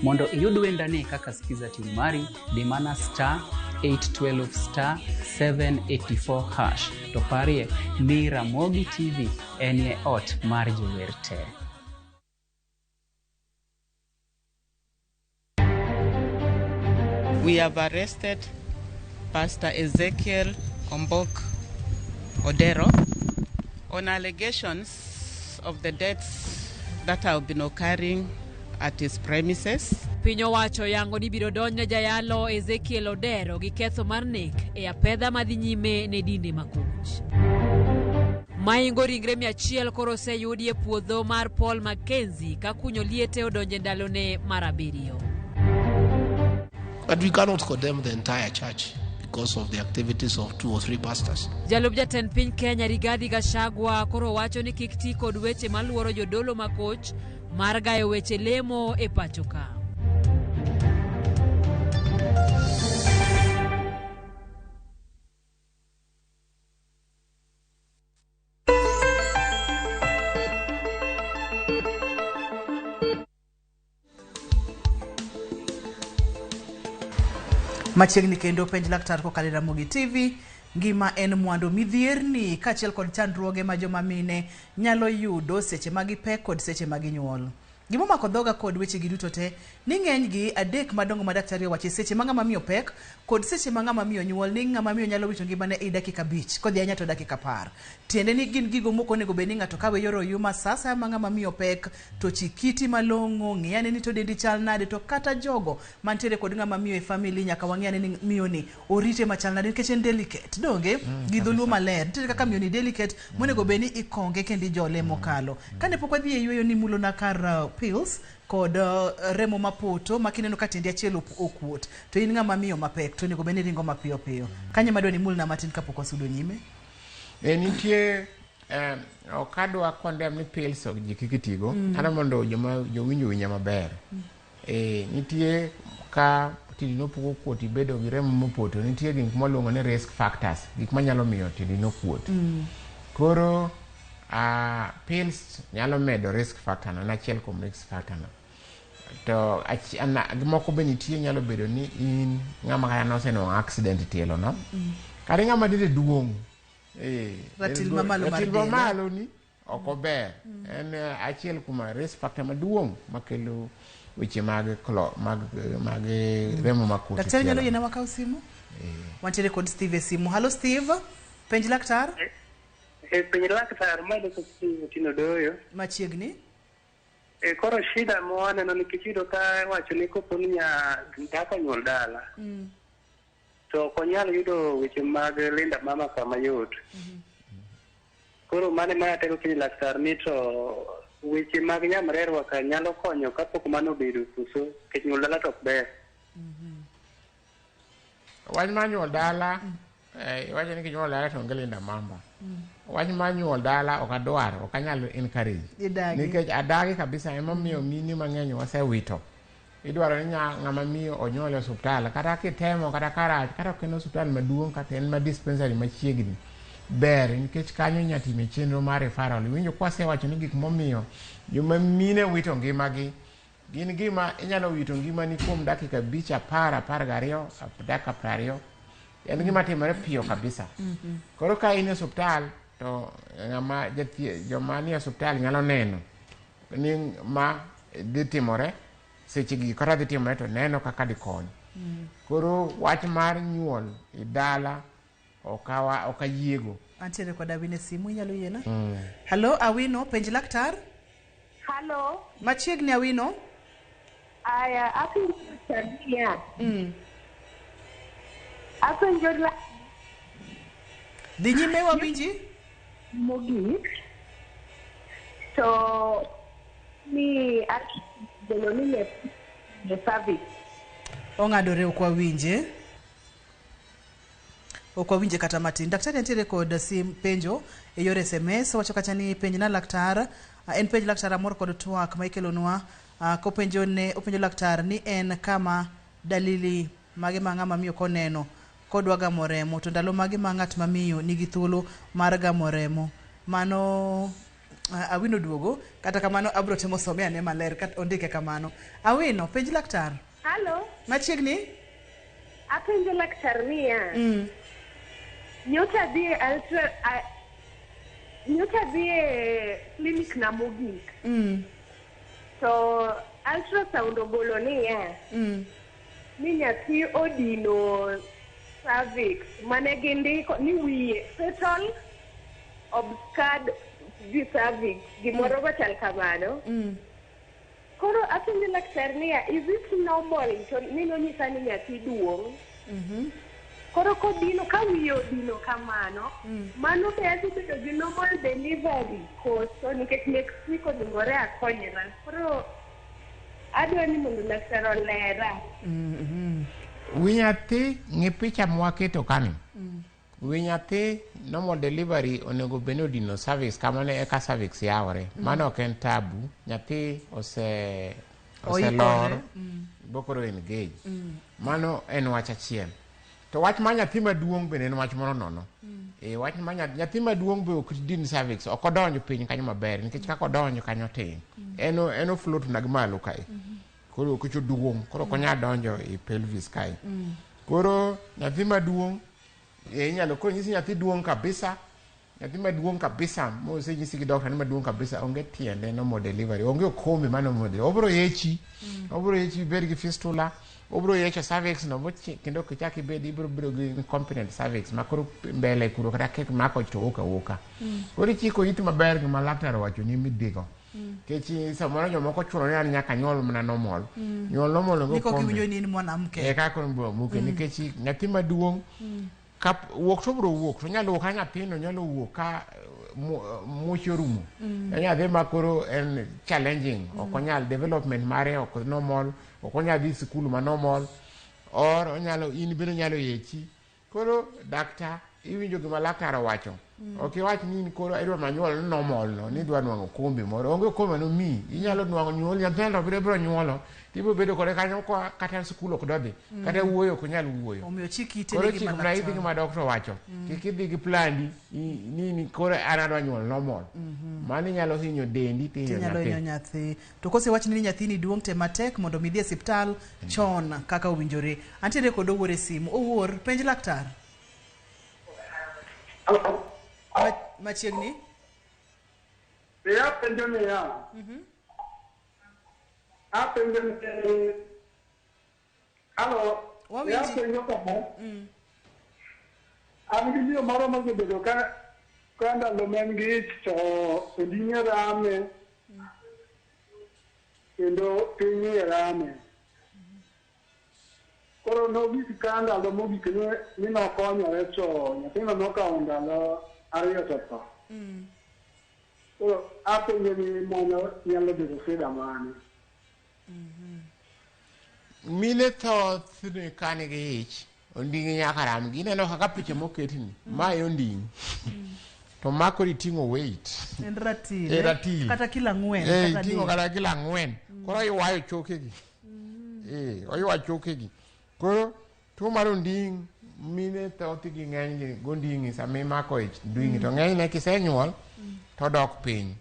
Mondo iyud wendani kaka Skiza tune mari, di mana star 812 star 784 hash. To parie ni Ramogi TV enie ot mar jower te. We have arrested Pastor Ezekiel Ombok Odero on allegations of the deaths that have been occurring at his premises. Piny owacho yango ni biro donjne jayalo Ezekiel Odero gi ketho mar nek e apedha madhi nyime ne dinde makoch. Maingo ringre 100 koro oseyudi e puodho mar Paul Mackenzie ka kunyo liete odonje ndalone mar 7. But we cannot condemn the entire church because of the activities of 2 or 3 pastors. Jalup jatend piny Kenya Rigathi Gachagua koro wacho ni kik ti kod weche maluoro jodolo makoch mar gayo weche lemo e pacho ka. Machiegni kendo Penj Laktar kokalo e Ramogi TV. Ngima en mwandu, midhierni kaachiel kod chandruoge ma joma mine nyalo yudo seche ma gipek kod seche ma ginyuol. Gimomako dhoga kod wechegi duto te ni ng'enygi adek madongo ma daktari owacho seche ma ng'ama miyo pek kod seche ma ng'ama miyo nyuol ni ng'ama miyo nyalo wito ngimane e dakika 5 kodhi ahinya to dakika 10. Tiende ni gin gigo mok onego bed ni ng'ato kawe yor oyuma sa asaya ma ng'ama miyo pek to chikiti malong'o, ng'i ane ni to dendi chal nade, to kata jogo mantiere kod ng'ama miyo e family nyaka wang'i ane ni miyo ni orite machal nade nikech en delicate, donge? Gi dholuo maler nitiere kaka miyo ni delicate monego bed ni ikonge kendo ijole mokalo. Kane pok wadhi e yweyo ni mulona kar pills kod remo mapoto ma kineno ka tiendi achiel okuot to in ng'ama miyo mapek to onego bed ni ringo mapiyo piyo. Kanyo madwa ni mulna matin kapok wasudo nyime. Nitie ok adwa condemn ni pills ok ji kik itigo. Adwa mondo joma jowinjo winja maber. Nitie ka tindino pok okuot ibedo gi remo mopoto, nitie gik mwaluongo ni risk factors, gik manyalo miyo tindino kuot. Koro pills nyalo medo risk factor no, en achiel kuom risk factor no. To moko be nitie nyalo bedo ni in ng'ama kata nosenwang'o accident tielo no. Kata ng'ama dende duong'. Ratil mamalo mar ratil del, eh? mamalo ni ok ober. En achiel kuom risk factor maduong' makelo weche mag mag remo makuot e Daktari nyalo tielo. yiena wakaw simu? Wantiere kod Steve e simu. Halo Steve, penj laktar. Penj laktar, ma loso Steve Otieno Doyo. Machiegni. Koro shida ma waneno nikech iyudo ka iwacho ni kopo ni dhako onyuol dala to ok onyal yudo weche mag linda mama kama yot. Koro mano ema atemo penjo laktar ni to weche mag nyamrerwa ka nyalo konyo kapok mano obedo koso nikech nyuol dala to ok ber. Wach mar nyuol dala, iwacho ni kinyuol dala to onge linda mamba. Wach mar nyuol dala ok adwar, ok anyal encourage. Idagi. Nikech adagi kabisa emomiyo mine mang'eny wasewito. Idwaro ni ng'ama miyo onyuol e osuptal, kata kitemo kata karach, kata ok en osuptal maduong' kata en ma dispensary machiegni. Ber nikech kanyo inya time chenro mar referral. Iwinjo kwasewacho ni gik momiyo joma mine wito ngimagi gin gima inyalo wito ngimani kuom dakika 5, 10, 12, dakika 20. En gima timore piyo kabisa. Koro ka in e osuptal to ng'ama joma nie osuptal nyalo neno ni ma dhi timore seche gi kata dhi timore to neno kaka dikony. Koro wach mar nyuol e dala ok ayiego. Antiere kod Awino e simu, inyalo yiena? Halo Awino, penj laktar. Halo. Machiegni Awino. Aya, apenjo laktar niya. Apenjo Dhi nyime wawinji. Mogik to ni golo ni ne cervix. Ong'adore ok wawinje. Ok wawinje kata matin. Daktari nitiere kod sim penjo e yor SMS, wacho kacha ni penj na laktar, en penj laktar amor kod twak ma ikelonwa, kopenjo ne openjo laktar ni en kama dalili mage ma ng'ama miyo koneno kodwa gamo remo to ndalo mage ma ng'at ma miyo nigi thuolo mar gamo remo. Mano Awino duogo, kata kamano abro temo some ane maler kat ondike kamano. Awino, penj laktar. Halo. Machiegni. Apenjo laktar niya. Nyocha dhi e clinic na mogik. To ultrasound ogolo niya. Ni nyathi odino cervix mane gindiko ni wiye fetal obscured the cervix gimoro machal kamano. Koro apenjo laktar niya, is it normal to nino nyisa ni nyathi duong'? Koro kodino ka wiye odino kamano, mano be adhi bedo gi normal delivery koso nikech next week onengore akonyra. Koro adwa ni mondo laktar olera. Wi nyathi ng'i picha mwaketo kani. Wi nyathi normal delivery onego bed ni odino cervix kamano eka cervix yawore. Mano ok en tabu. Nyathi oselor bokoro engage. Mano en wach achiel. To wach mar nyathi maduong' bende en wach moro nono. Wach mar nyathi maduong' be ok din cervix, ok odonj piny kanyo maber nikech kaka odonjo kanyo tin. En ofloat na gi malo kae. Koro ok oduong', koro ok onyal donjo e pelvis kae. Koro nyathi maduong' inyalo koro nyisi nyathi duong' kabisa. Nyathi maduong' kabisa mosenyisi gi doctor ni maduong' kabisa onge tiende normal delivery, onge okombe mar normal delivery. Obiro yechi, obiro yechi ibed gi fistula, obiro yecho cervix no kendo kichak ibed ibiro bedo gi incompetent cervix ma koro mbele kuro kata kek mako to wuok awuoka. Koro ichiko iti maber gima laktar owacho ni midhigo. Nikech samoro jomoko chuno ni an nyaka nyuol mana normal. Nyuol normal onge Ni kok okombe. iwinjo ni in mwanamke. Kaka koro muke nikech nyathi maduong' ka wuok to biro wuok to onyalo wuok ka nyathino nyalo wuok ka muche orumo. En nyathi ma koro en challenging, ok onyal development mare ok normal, ok onyal dhi sikul ma normal, or onyalo in bende onyalo yechi. Koro daktar iwinjo gima laktar owacho. Ok iwach ni in koro idwa manyuol normal no, ni idwa nwang'o kombe moro. Onge okombe nomiyi. Inyalo nwang'o nyuol nyathi to biro biro nyuolo. Tibiro bedo kode kanyo kwa kata skul ok dodhi. Kata wuoyo ok onyal wuoyo. Omiyo chik ite Koro ne chik gima mana idhi laktar. gi ma doctor wacho. Kik idhi gi plandi ni ni koro an adwa nyuol normal. Mano inyalo hinyo dendi tihinyo Tinyalo hinyo nyathi. nyathi. To kosewach ni nyathini duong' tem matek mondo mi idhi e siptal chon kaka owinjore. Antiere kod Owuor e simu. Owuor, penj laktar. Machiegni. Apenjo niya, apenjo ni, halo, Wawinji. apenjo kama, an gi miyo moro mosebedo ka ka ndalo ma en gi ich to onding'e rame kendo piny iye rame. Koro nogik ka ndalo mogik ni nokonyore to nyathino nokawo ndalo 2 to tho. Koro apenjo ni mano nyalo bedo shida mane? Mine thoth ni ka nigi ich, onding'i nyaka ramgi. Ineno kaka picha moketni, mae onding'. To ma koro iting'o weight. En ratil. E ratil. Kata kilo 4. Eh, kata iting'o adek. kata kilo 4. Koro oywayo chokegi. Oywa chokegi. Koro tuo mar onding' mine thoth gi ng'eny gi gonding'i sama imako ich nding'i to ng'enyne kisenyuol to dok piny.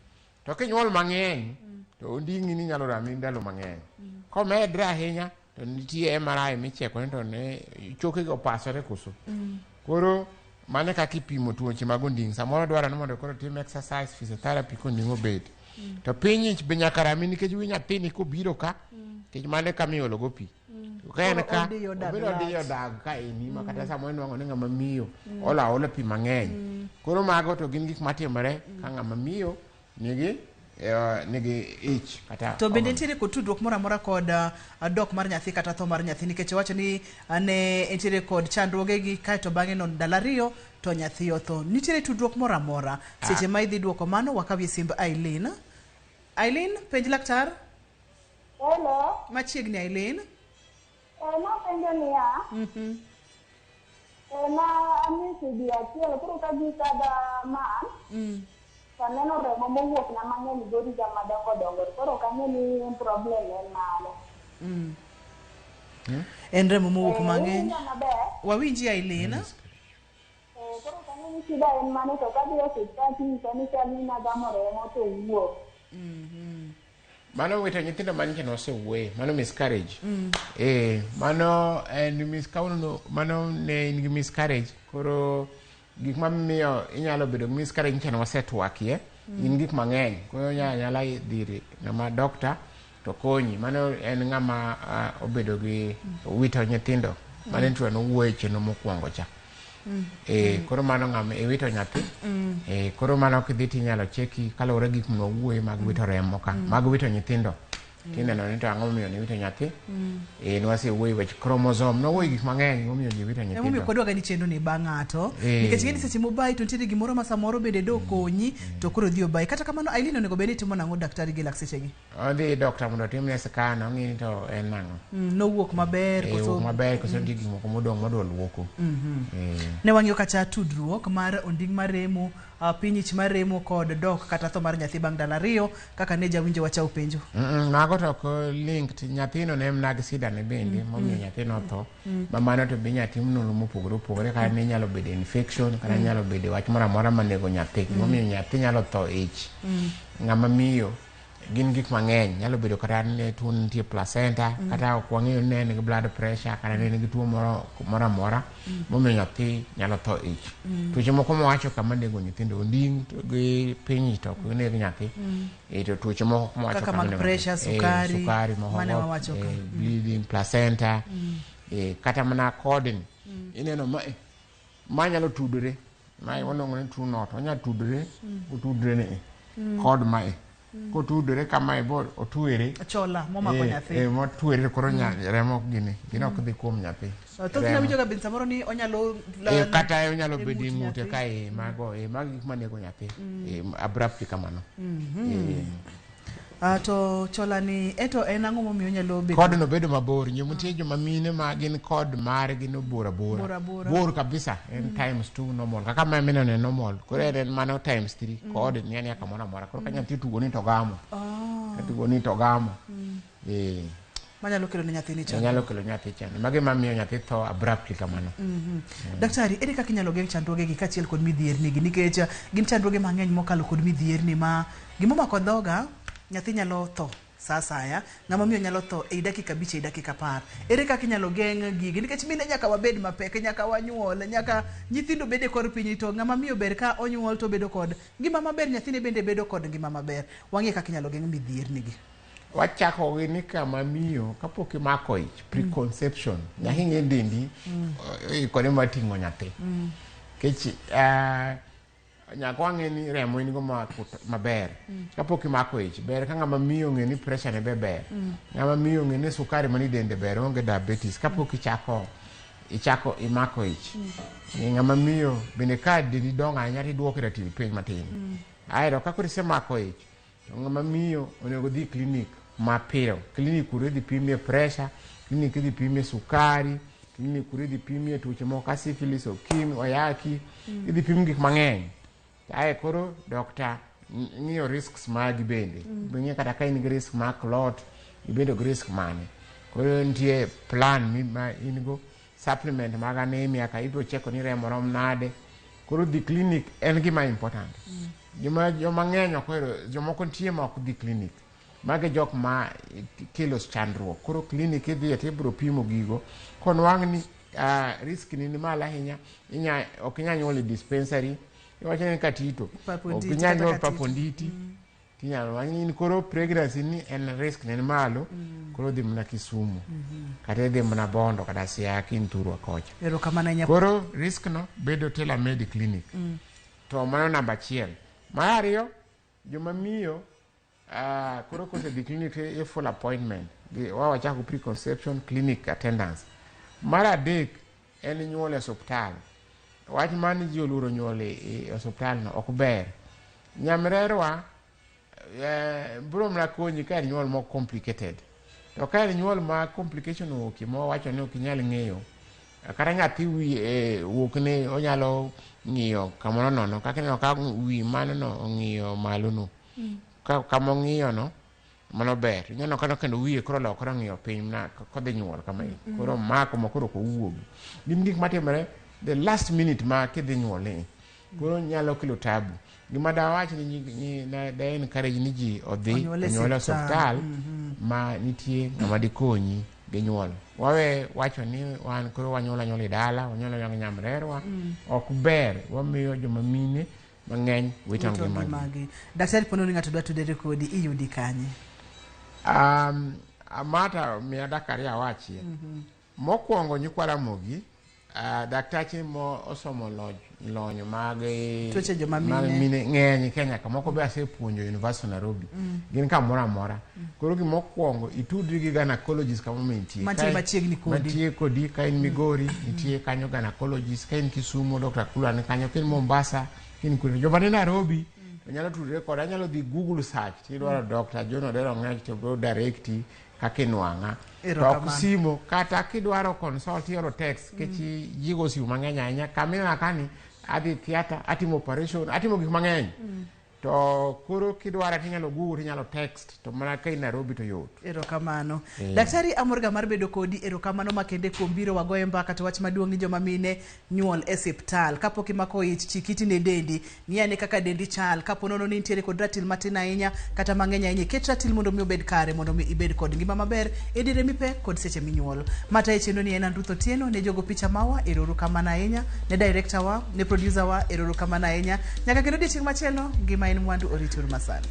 To kinyuol mang'eny to onding'i ni nyalo rami ndalo mang'eny. Komedre ahinya to nitie MRI micheko ni to ne chokegi opasore koso. Koro mano e kaka ipimo tuoche mag onding'. Samoro dwarore ni mondo koro tim exercise, physiotherapy konding' obet. To piny ich be nyaka rami nikech wi nyathini kobiro ka, nikech mano e kama iolo go pi. Ka en Koro ka, odiyo dag obiro odiyo lach. dag ka ini ma kata samoro inuang'o ni ng'ama miyo olo aola pi mang'eny. Koro mago to gin gik matimore ka ng'ama miyo nigi ich kata To bende oholo. nitiere kod tudruok moro amora kod dok mar nyathi kata tho mar nyathi nikech owacho ni ne nitiere kod chandruoge gi kaeto bang'e no ndalo 2 to nyathi otho. Nitiere tudruok moro amora. Seche ma idhi duoko mano wakawie simb Aileen. Aileen, penj laktar. Hello. Machiegni Aileen. Napenjo niya, na amiso ji achiel koro ka gikadha man to aneno remo mowuok na mang'eny goriga madongo dongo koro ok ang'e ni problem en mane. En remo mowuok mang'eny. Iwinja maber? Wawinji Aileen. Koro ok ang'e ni shida en mane to kadhi e osiptal tinyisa ni chal ni nagamo remo to owuok. Mano wito nyithindo manyicha nosewuoye, mano miscarriage. Mano en miscarriage, mano ne in gi miscarriage. Koro gik mamiyo inyalo bedo gi miscarriage nyicha nosetwakie, gin gik mang'eny. Koro inyalo anyala dhi ir ng'ama doctor to konyi. Mano en ng'ama obedo gi wito nyithindo. Mano en tuo nowuoye chenro mokwongo cha. Koro mano ng'ama iwito nyathi. Koro mano kidhi tinyalo cheki kaluwore gi gik mwawuoye mag wito remo ka, mag wito nyithindo. Tineno ni to ang'o momiyo niwito nyathi. Nwasewuoyo weche chromosome, nowuoyo gik mang'eny momiyo ji wito Emomiyo nyithindo. kodwaga ni chenro ni ba ng'ato nikech ing'e ni seche mobayi to nitiere gimoro ma samoro bende dokonyi to koro dhi obayi. Kata kamano Aileen onego bed ni timo nang'o daktari gi laktechegi? Odhi doctor mondo otimne scan ong'i ni to en nang'o. Nowuok maber koso Wuok maber koso nitie gik moko modong' modwa luoko. Ne wang'iyo kacha tudruok mar onding' mar remo, piny ich mar remo kod dok kata tho mar nyathi bang' ndalo 2 kaka ne jawinjo wacha openjo. Mago to ok linked, nyathino ne mana gi sida ne bende momiyo nyathino otho. Ma mano to be inyalo tim nonro mopogore opogore kata ne nyalo bedo infection kata nyalo bedo wach moro amora manego nyathi. Momiyo nyathi nyalo tho ich. Ng'ama miyo gin gik mang'eny, nyalo bedo kata ni tuo nitie placenta, kata ok wang'eyo ni en gi blood pressure kata ne en gi tuo moro amora momiyo nyathi nyalo tho ich. Tuoche moko mawacho kama nego nyithindo onding' to gi piny to ok oneg nyathi. To tuoche moko mawacho Kaka kama mag nego pressure, nyathi. sukari, Sukari moko mane go, wawacho ka. Bleeding, placenta, kata mana kodni. Ineno ma nyalo tudore. Ma waluongo ni true knot, onyalo tudore, otudore ni. Kod mae. Kotudore kamae bo otwere. Chola momako nyathi. Motwere koro remo ok gini, gino ok dhi kuom nyathi. Thothne awinjo ga bende samoro ni onyalo Kata onyalo e bedo e ng'ut ng'ute nyathi. kae, mago, mago gik manego nyathi. Abruptly kamano. To chola ni eto en ang'o momiyo onyalo bedo Kod no bedo mabor. Nitie joma mine ma gin kod margi no bor abora. Bor abora. Bor kabisa. En times 2 normal. Kaka ma mineno en normal. Koro en mano times 3. Kod ni ania kamoro amora. Koro ka nyathi tugo ni to gamo. Ka tugo ni to gamo. Manyalo kelo ne nyathini chandruok. Nyalo kelo nyathi chandruok. Magi mamiyo nyathi tho abruptly kamano. Daktari, ere kaka inyalo geng' chandruoge gi kaachiel kod midhierni gi nikech gin chandruoge mang'eny mokalo kod midhierni ma gimomako dhoga nyathi nyalo tho sa asaya, ng'ama miyo nyalo tho ei dakika 5 ei dakika 10. Ere kaka inyalo geng' gigi nikech mine nyaka wabed mapek, nyaka wanyuol, nyaka nyithindo bed e kor piny to ng'ama miyo ber ka onyuol to bedo kod ngima maber, nyathine bende bedo kod ngima maber. Wang'e kaka inyalo geng' midhierni gi. Wachako gi ni kama miyo kapok imako ich, preconception, nyaka ing'e dendi oikore mar ting'o nyathi. Nikech nyaka wang'e ni remo in go maber. Kapok imako ich, ber ka ng'ama miyo ong'e ni pressure ne be ber. Ng'ama miyo ong'e ni sukari manie dende ber, oonge diabetes. Kapok ichako imako ich. Ng'ama miyo bende ka dendi dongo ahinya tiduoko ratil piny matin. Aeto ka koro isemako ich, to ng'ama miyo onego dhi klinik mapiyo. Klinik kuro idhi pimie pressure, klinik idhi pimie sukari, klinik kuro idhi pimie tuoche moko ka syphilis, okimi, oyaki, idhi pim gik mang'eny. Ae koro dokta ng'iyo risks magi bende. Ng'iyo kata ka in gi risk mar clot, ibedo gi risk mane. Koro nitie plan ma in go, supplement mag anemia ka ibiro cheko ni remo rom nade. Koro dhi klinik en gima important. Joma ng'eny ok ohero, jomoko nitie ma ok dhi klinik. Magi jok ma kelo chandruok. Koro klinik idhiye to ibiro pimo gigo. Konwang' ni risk ni malo ahinya, ok inyal nyuol e dispensary. Iwacho ni Katito, ok inyal nyuol Paponditi. Tinyalo wach ni in koro pregnancy ni en risk ne ni malo, koro dhi mana Kisumu. Kata idhi mana Bondo kata Siaya ka in thurwa kocha. Koro risk no bedo tailor made clinic. To mano namba 1. Mar ariyo, joma miyo koro kosedhi clinic e full appointment. Wachako preconception clinic attendance. Mar adek en nyuol e osuptal. Wach mar ni ji oluoro nyuol e osuptal no ok ber. Nyamrerwa biro mana konyi ka en nyuol ma complicated. To ka en nyuol ma complication owuokie ma wawacho ni ok inyal ng'eyo, kata nyathi wuok ne onyalo ng'iyo kamoro nono, kaka ineno ka wi mano no ong'iyo malo no. Kama ong'iyo no, mano ber. Ineno kata kendo wiye koro olokore ong'iyo piny na kodhi nyuol kama. Koro mako ma koro ok owuogi. Gin gik matimore the last minute ma kidhi nyuol ni. Koro nyalo kelo tabu. Gima dawach ni da encourage ni ji odhi onyuol e osuptal ma nitie ng'ama dikonyi gi nyuol. Wawe wacho ni wan koro wanyuol anyuola e dala, wanyuol anyuola nyamrerwa. Ok ber, wamiyo joma mine mang'eny wito ngimagi. Daktari, pono ni ng'ato dwa tudore kodi, iyudi kanye? Amata miya dakika ariyo awachie. Mokwongo nyikwa Ramogi, daktache mo osomo lony mag tuoche joma mine ng'eny Kenya ka moko be asepuonjo University of Nairobi. Gin kamoro amora. Koro gimokwongo itudri gi gynecologist kama nitie. Mantie machiegni kodi. Mantie kodi ka in Migori, nitie kanyo gynecologist, ka in Kisumu Dr. Kula ni kanyo, ka in Mombasa, ka in kure. Joma ni Nairobi to nyalo tudre koda, anyalo dhi Google search tidwaro Dr. John Odero Ong'ech to biro directi kaka inwang'a. To ok simo kata kidwaro consult ioro text nikech ji go simu mang'eny ahinya. Kaminena kani adhi theatre, atimo operation, atimo gik mang'eny. To koro kidwara tinyalo Google, tinyalo text, to mana ka in Nairobi to yot. Erokamano. Daktari, amorga mar bedo kodi, erokamano makende kuom biro wagoye mbaka to wach maduong' ni joma mine nyuol e osiptal. Kapok imako ich, chik iti ne dendi, ng'i ane kaka dendi chal. Kapo nono ni nitiere kod ratil matin ahinya kata mang'eny ahinya, iket ratil mondo mi obed kare, mondo mi ibed kod ngima maber e diere mipek kod seche minyuol. Matayo chenro ni en an Ruth Otieno, ne jogo picha mawa, erokamano ahinya, ne director wa, ne producer wa, erokamano ahinya. Nyaka kendo odiochieng' machielo, ngima en mwandu, orituru masani.